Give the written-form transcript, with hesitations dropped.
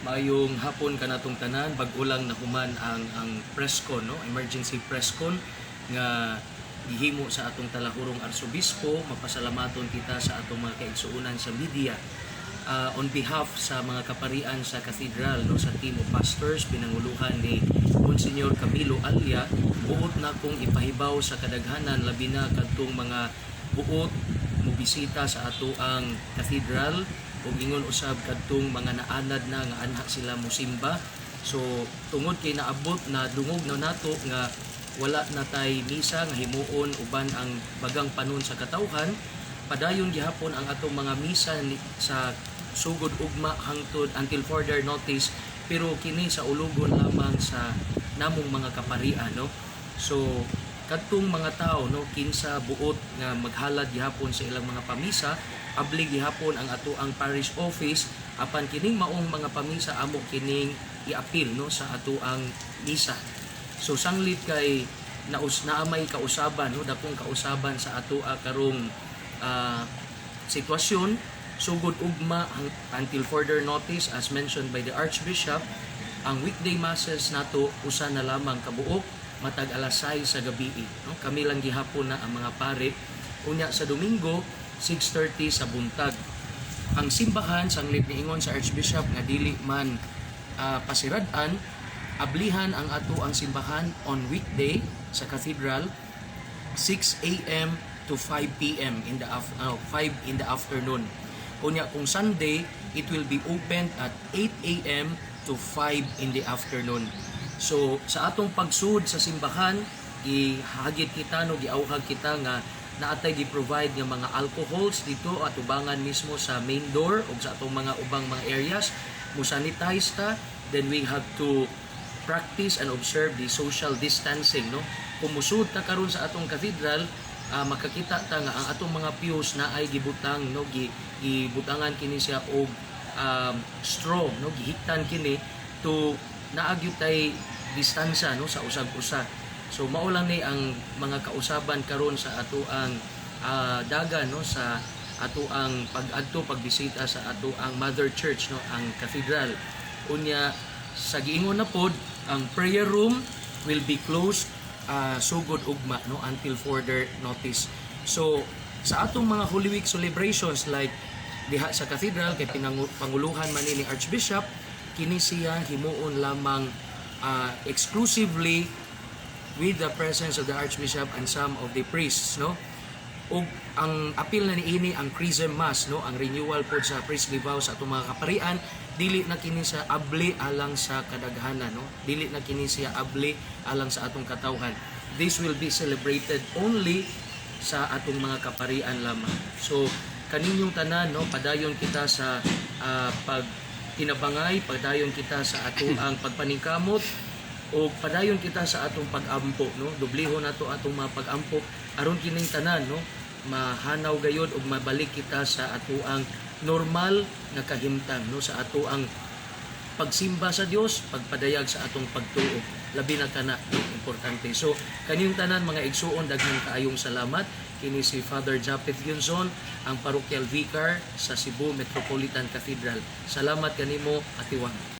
Maayong hapon kanatong tanan. Bag-o lang nahuman ang press con, no, emergency press con nga gihimo sa atong talahurong arsobispo. Mapasalamaton kita sa atong mga kaigsuonan sa media. On behalf sa mga kaparian sa cathedral, no, sa team of pastors pinanguluhan ni Monsignor Camilo Alia, buot na kong ipahibaw sa kadaghanan, labi na kadtong mga buot mobisita sa ato ang cathedral ug ingon usab kadtong mga naanad na nga anha sila musimba. So tungod kay naabot na dungog na nato nga wala na tay misa nga himuon uban ang bagang panon sa katawhan, padayon gihapon ang atong mga misa sa sugod ugma hangtod until further notice, pero kini sa ulugon lamang sa namong mga kaparian, no. So kadtong mga tao, no, kinsa buot nga maghalad gihapon sa ilang mga pamisa, abli gihapon ang ato ang parish office, apan kining maong mga pamisa amo kining iapil, no, sa ato ang misa. So sanglit kay naus naamay kausaban, no, dakong kausaban sa ato karong sitwasyon, sugod ugma until further notice, as mentioned by the Archbishop, ang weekday masses nato usa na lamang kabuok matag alas 6 sa gabi, no. Kami lang gihapon na ang mga pare. Unya sa Domingo, 6:30 sa buntag. Ang simbahan, sanglit niingon sa Archbishop nga dili man pasirad-an, ablihan ang ato ang simbahan on weekday sa cathedral 6 a.m. to 5 p.m. in the 5 in the afternoon. Unya kung Sunday, it will be opened at 8 a.m. to 5 in the afternoon. So sa atong pagsud sa simbahan, gihagit kita, no, giawhag kita nga naatay gi-provide nga mga alcohols dito at ubangan mismo sa main door ug sa atong mga ubang mga areas. Mo sanitize ta, then we have to practice and observe the social distancing, no. Kung musud ta karon sa atong cathedral, makakita ta nga ang atong mga pews na ay gibutang, no, gibutangan kini siya og straw, no, gihiktan kini to naa gyud tay distansya, no, sa usag-usa. So mao lang ni ang mga kausaban karon sa ato ang dagan, no, sa ato ang pag-adto, pagbisita sa ato ang mother church, no, ang cathedral. Unya sa giingon na pod, ang prayer room will be closed sugod ugma, no, until further notice. So sa atong mga Holy Week celebrations like diha sa cathedral kay panguluhan man ni Archbishop, kini siya himuon lamang exclusively with the presence of the Archbishop and some of the priests, no. Ug ang apil na niini ang Chrism Mass, no, ang renewal pod sa priestly vows sa atong mga kaparian, dili na kini sa abli alang sa kadaghanan, no, dili na kini siya abli alang sa atong katawhan. This will be celebrated only sa atong mga kaparian lamang. So kaninyong tanan, no, padayon kita sa pag tinabangay, padayon kita sa ato ang pagpaningkamot o padayon kita sa atong pag-ampo, no. Dublihon nato atong mga pag-ampo aron kining tanan, no, mahanaw gayod ug mabalik kita sa ato ang normal nga kahimtang, no, sa ato ang pagsimba sa Dios, pagpadayag sa atong pagtuo. Labi na kana, no, importante. So kaninyong tanan, mga igsuon, daghan kaayong salamat. Kini si Father Japeth Yunzon, ang parochial vicar sa Cebu Metropolitan Cathedral. Salamat kanimo, Atiwang.